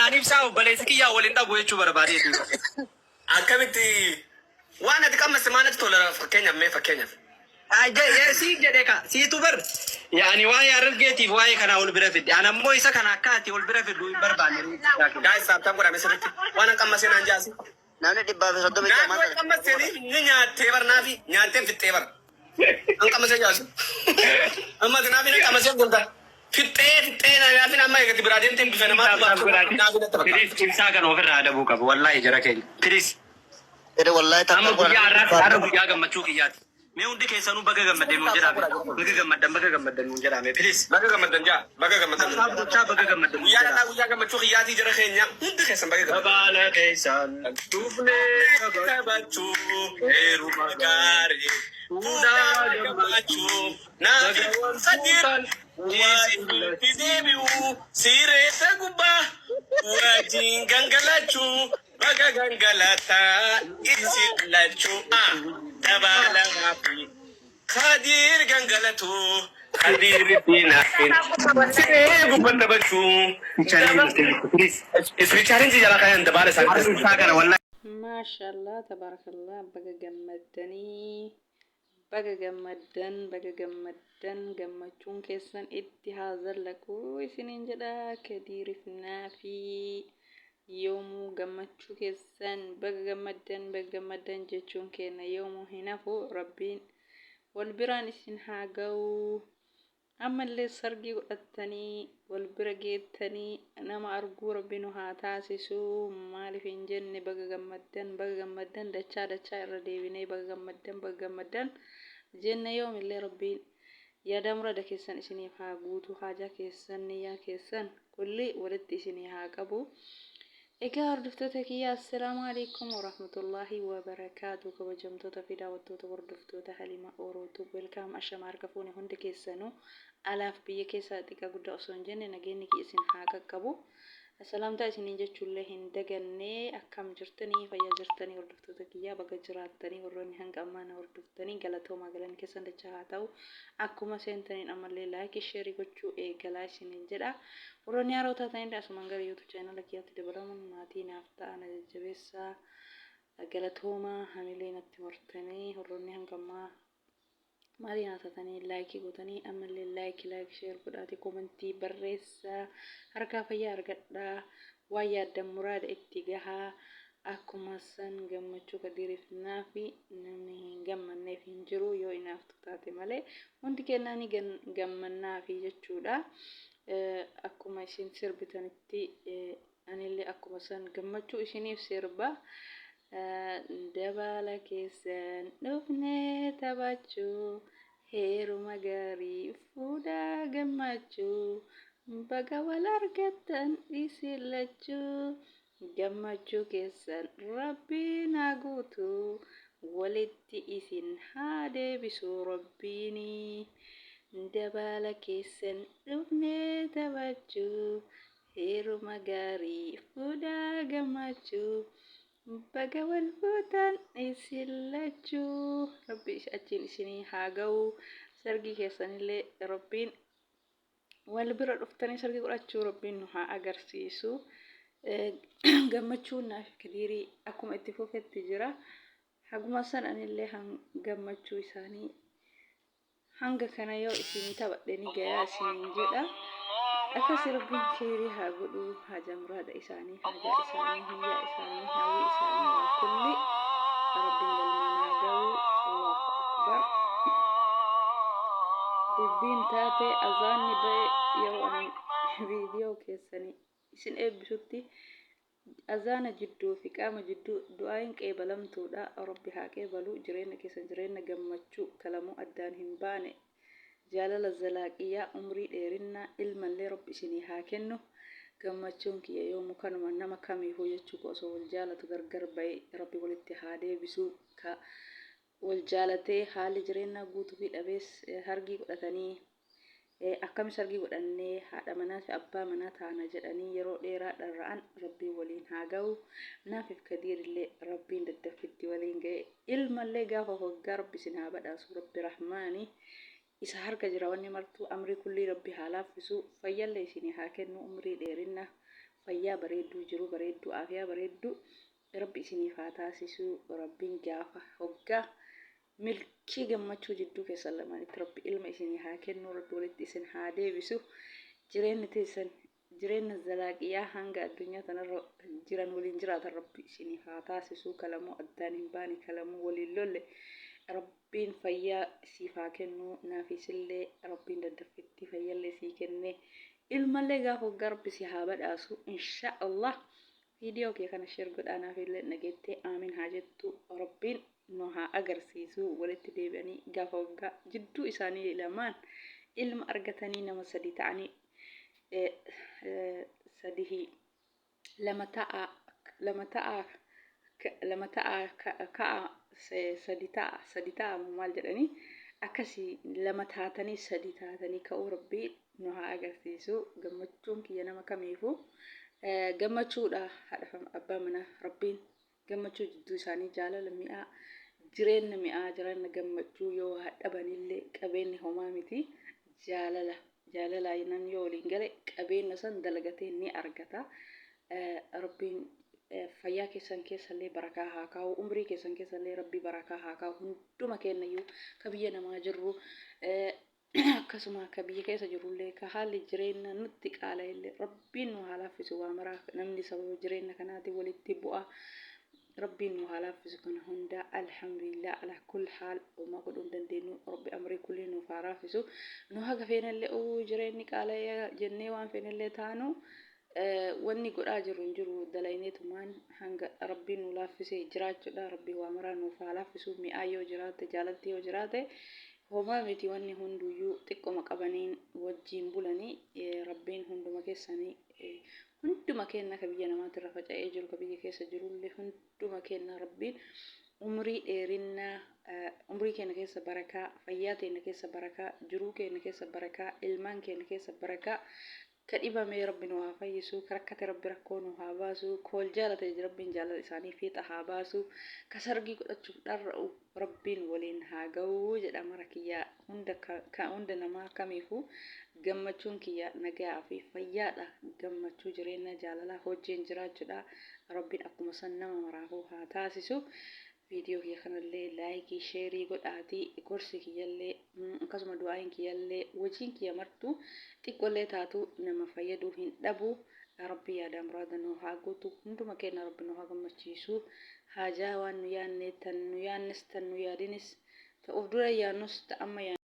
Anaan ibsaa obboleessi kiyyaa waliin dhabu jechuu barbaadeeti. Akkamitti waan ati qammaste maalatti tola fakkeenyaaf mee fakkeenyaaf. Sii jedhe ka siitu bar yaani waa'ee harargeetiif waa'ee kanaa ol bira fidde. Ana ammoo isa kana akka ati ol bira fiddu hin barbaanne. Guys tap tap godhame sirriitti waan an qammasee naan jaasi. Namni 136 Naafi maal waan ta'e? qammasteeni ni nyaattee bar naafi nyaattee fixxee bar. An qammasee jaasi. Amma ati naafi na qammasee gunta. Fixxee fixxee naafi amma eegatti biraa deemtee bifa namaa Tap tap godhaati. naafi natti fakkaata. Please ibsaa kana ofirraa adabuu qabu. Wallaahi jara keenya. Please. Jedhe wallaahi Amma tap tap guyyaa har'aatti godhaa. har'a guyyaa gammachuu kiyyaati. Mee hundi keessanuu baga gammadde nuun jedhaa mee. Baga gammaddan baga gammaddan nuun jedhaa mee please. Baga gammaddan jaa. Baga gammaddan. Tap tap gochaa baga gammaddan nuun Guyyaan jedhaa. har'aa guyyaa gammachuu kiyyaatii jara keenya hundi keessan baga gammaddan. Baala keessan dhufnee taphachuu Taphachuu heeruma gaarii fuudhaa fuudhaa gammachuu gammachuu naafi baga wal sadir fuutan isin walitti deebi'uu sireessa gubbaa wajjin gangalachuu baga gangalataa isin lachuu a dabalamaa fi kadiir gangalatuu kadiir naafin siree gubbaa taphachuu. Challenge dhuftee jirtu please. Isri challenge jala kayan dabaala Har'a isaanii. ibsaa kana wallahi. Maashaallah tabarakallah baga gammaddanii baga gammaddan baga gammaddan gammachuun keessan itti haa zallaqu isiniin jedha kadiirif naafii yoomuu gammachuu keessan baga gammaddan baga gammaddan jechuun keenna yoomuu hin hafu rabbiin wal biraan isin haa ga'u. Ammallee sargii godhattanii wal bira geettanii nama arguu rabbi nu haa taasisu maaliif hin jenne baga gammaddan baga gammaddan dachaa dachaa irra deebinee baga gammaddan baga gammaddan jenna yoomillee rabbiin yaada murada keessan isiniif haa guutu haajaa keessan niyyaa keessan kulli walitti isinii haa qabu. Egaa hordoftoota kiyya assalaamu alaikum warahmatullaahi wabarakaatu kabajamtoota fi daawwattoota hordoftoota Halima Oro Tube welcome ashama harka fuune hundi keessanuu alaaf biyya keessaa xiqqaa guddaa osoo hin jenne nageenyi kiyya isin haa qaqqabu. Salaamtaa isiniin jechuullee hin daganne akkam jirtanii fayyaa jirtanii hordoftoota kiyyaa baga jiraattanii warroonni hanga ammaa na hordoftanii galatoomaa galanni keessan dachaa haa ta'u akkuma seentaniin ammallee laayikii sheerii gochuu eegalaa isiniin jedha. Warroonni haaroo taatanillee asumaan gara YouTube channel kiyyaatti dabalamuun maatii naaf ta'aa na jajjabeessaa. Galatoomaa hamilee natti hortanii warroonni hanga ammaa maatii naa taatanii laayikii gootanii ammallee laayikii laayik sheer godhaatii komentii barreessaa harkaa fayyaa argadhaa waan yaaddan muraada itti gahaa akkuma san gammachuu kadiiriif naafi namni hin gammanneef hin jiru yoo inaaftu taate malee hundi kennaa ni gammannaafi jechuudha. Akkuma isin sirbitanitti anillee akkuma san gammachuu isiniif sirba. Dabaala keessan dhufnee taphachuu heeruma gaarii fuudhaa gammachuu baga wal argattan isin lachuu Gammachuu keessan rabbiin haa guutu walitti isin haa deebisu rabbiin dabaala keessan dhufnee taphachuu heeruma gaarii fuudhaa gammachuu baga wal fuutan isin lachuu rabbi achiin isinii haa ga'u sargii keessanillee rabbiin wal bira dhuftanii sargii godhachuu rabbiin nu haa agarsiisu. Gammachuun naaf kadiirii akkuma itti fufetti jira. Haguma san anillee gammachuu isaanii hanga kana yoo isinii taphadhe ni gayaa isiniin jedha. Akkasi rabbiin keerii haa godhu haajaa muraada isaanii haajaa isaanii hiyyaa isaanii hawwii isaanii waa kulli rabbiin galmaan haa ga'u. Allahu akbar. Dubbiin taate azaanni ba'e yeroo ani viidiyoo keessanii isin eebbisutti azaana jidduu fi qaama jidduu du'aayin qeebalamtuudha rabbi haa qeebalu jireenya keessan jireenya gammachuu kalamuu addaan hin baane jaalala zalaaqiyyaa umrii dheerinnaa ilmallee rabbi isinii haa kennu gammachuun kiyya yoomu kanuma nama kamiifuu jechuu koo osoo wal jaalatu gargar ba'e rabbi walitti haa deebisuu ka wal jaalatee haalli jireennaa guutuufii dhabees hargii godhatanii akkami sargii godhannee haadha manaa fi abbaa manaa taana jedhanii yeroo dheeraa dharra'an rabbiin waliin haa ga'u naafif kadiirillee rabbiin daddaffitti waliin ga'e ilmallee gaafa waggaa rabbi isin haa badhaasu rabbi rahmaani isa harka jira wanni martuu amrii kullii rabbi haa laaffisu fayyallee isinii haa kennu umrii dheerinna Fayyaa bareedduu, jiruu bareedduu, aafiyaa bareedduu Rabbi isiniif haa taasisu. Rabbiin gaafa hoggaa milkii gammachuu jidduu keessan lamaanitti Rabbi ilma isinii haa kennu. Rabbi walitti isin haa deebisu. Jireenyi teessan jireenya zalaaqiyaa hanga addunyaa tanarra jiran waliin jiraatan Rabbi isiniif haa taasisu. Kalamuu addaan hin baane, kalamuu waliin lolle. Rabbiin fayyaa siif haa kennu. Naafiisillee Rabbiin daddaffitti fayyallee sii kenne. Ilmallee gaafa waggaa Rabbi si haa badhaasu insha Allah. Viidiyoo kee kana share godhaa naafillee dhageettee aamin haa jettu. Rabbiin nu haa agarsiisu walitti deebi'anii gaafa waggaa jidduu isaanii lamaan ilma argatanii nama sadi ta'anii sadihii lama ta'a lama ta'a lama ta'a ka'a sadi ta'a sadi ta'a maal jedhanii akkasii lama taatanii sadi taatanii ka'uu Rabbii nu haa agarsiisu. Gammachuun kiyya nama kamiifuu gammachuudha. Haadha abbaa manaa Rabbiin gammachuu jidduu isaanii, jaalala mi'aa, jireenya mi'aa, jireenya gammachuu yoo haa dhabanillee qabeenyi homaa miti. Jaalala jaalalaa namni yoo waliin gale qabeenya san dalagatee ni argata. Rabbiin fayyaa keessan keessallee barakaa haa kaa'u, umrii keessan keessallee Rabbi barakaa haa kaa'u. Hunduma keenyayyuu ka biyya namaa jirru, akkasuma ka biyya keessa jirrullee, ka haalli jireenya nutti qaala'ellee Rabbiin nu haa laaffisu. Waa maraa namni sababa jireenya kanaatiin walitti bu'a. Rabbiin nu haa laaffisu kana hunda. Alhamdulillah ala kull haal, homaa godhuu hin dandeenyu. Rabbi amrii kulli nuuf haa laaffisu. Nu haga feenallee uu jireenyi qaala'ee jennee waan feenallee taanu wanni godhaa jiru hin jiru. Dalayneetumaan hanga Rabbiin nu laaffisee jiraachuudha. Rabbi waa maraa nuuf haa laaffisu. Mi'aa yoo jiraate, jaalalti yoo jiraate, homaa miti wanni hunduyyuu. Xiqqoma qabaniin wajjiin bulanii. Rabbiin hunduma keessanii, hunduma keenya, ka biyya namaatti irra faca'ee jiru, ka biyya keessa jirullee, hunduma keenya Rabbiin umrii dheerinnaa, umrii keenya keessa barakaa, fayyaa teenya keessa barakaa, jiruu keenya keessa barakaa, ilmaan keenya keessa barakaa, ka dhibame Rabbi nu haa fayyisu, ka rakkate Rabbi rakkoo nu haa baasu, ka wal jaalate Rabbiin jaalala isaanii fiixa haa baasu, ka sargii godhachuuf dharra'u Rabbiin waliin haa ga'uu jedha. Mara kiyya hunda, ka hunda namaa kamiifuu gammachuun kiyya nagaa fi fayyaadha. Gammachuu jireenya jaalalaa hojiin jiraachuudha. Rabbiin akkuma san nama maraafuu haa taasisu. Viidiyoo kiyya kanallee like, share godhaatii gorsi kiyyallee, akkasuma du'aayin kiyyallee, hojiin kiyya martuu xiqqollee taatu nama fayyaduu hin dhabu. Rabbi yaada muraada nu haa guutu. Hunduma keenya Rabbi nu haa gammachiisu. Haajaa waan nu yaanne, tan nu yaannes, tan nu yaadinis, ta of dura yaannus, ta amma yaanne.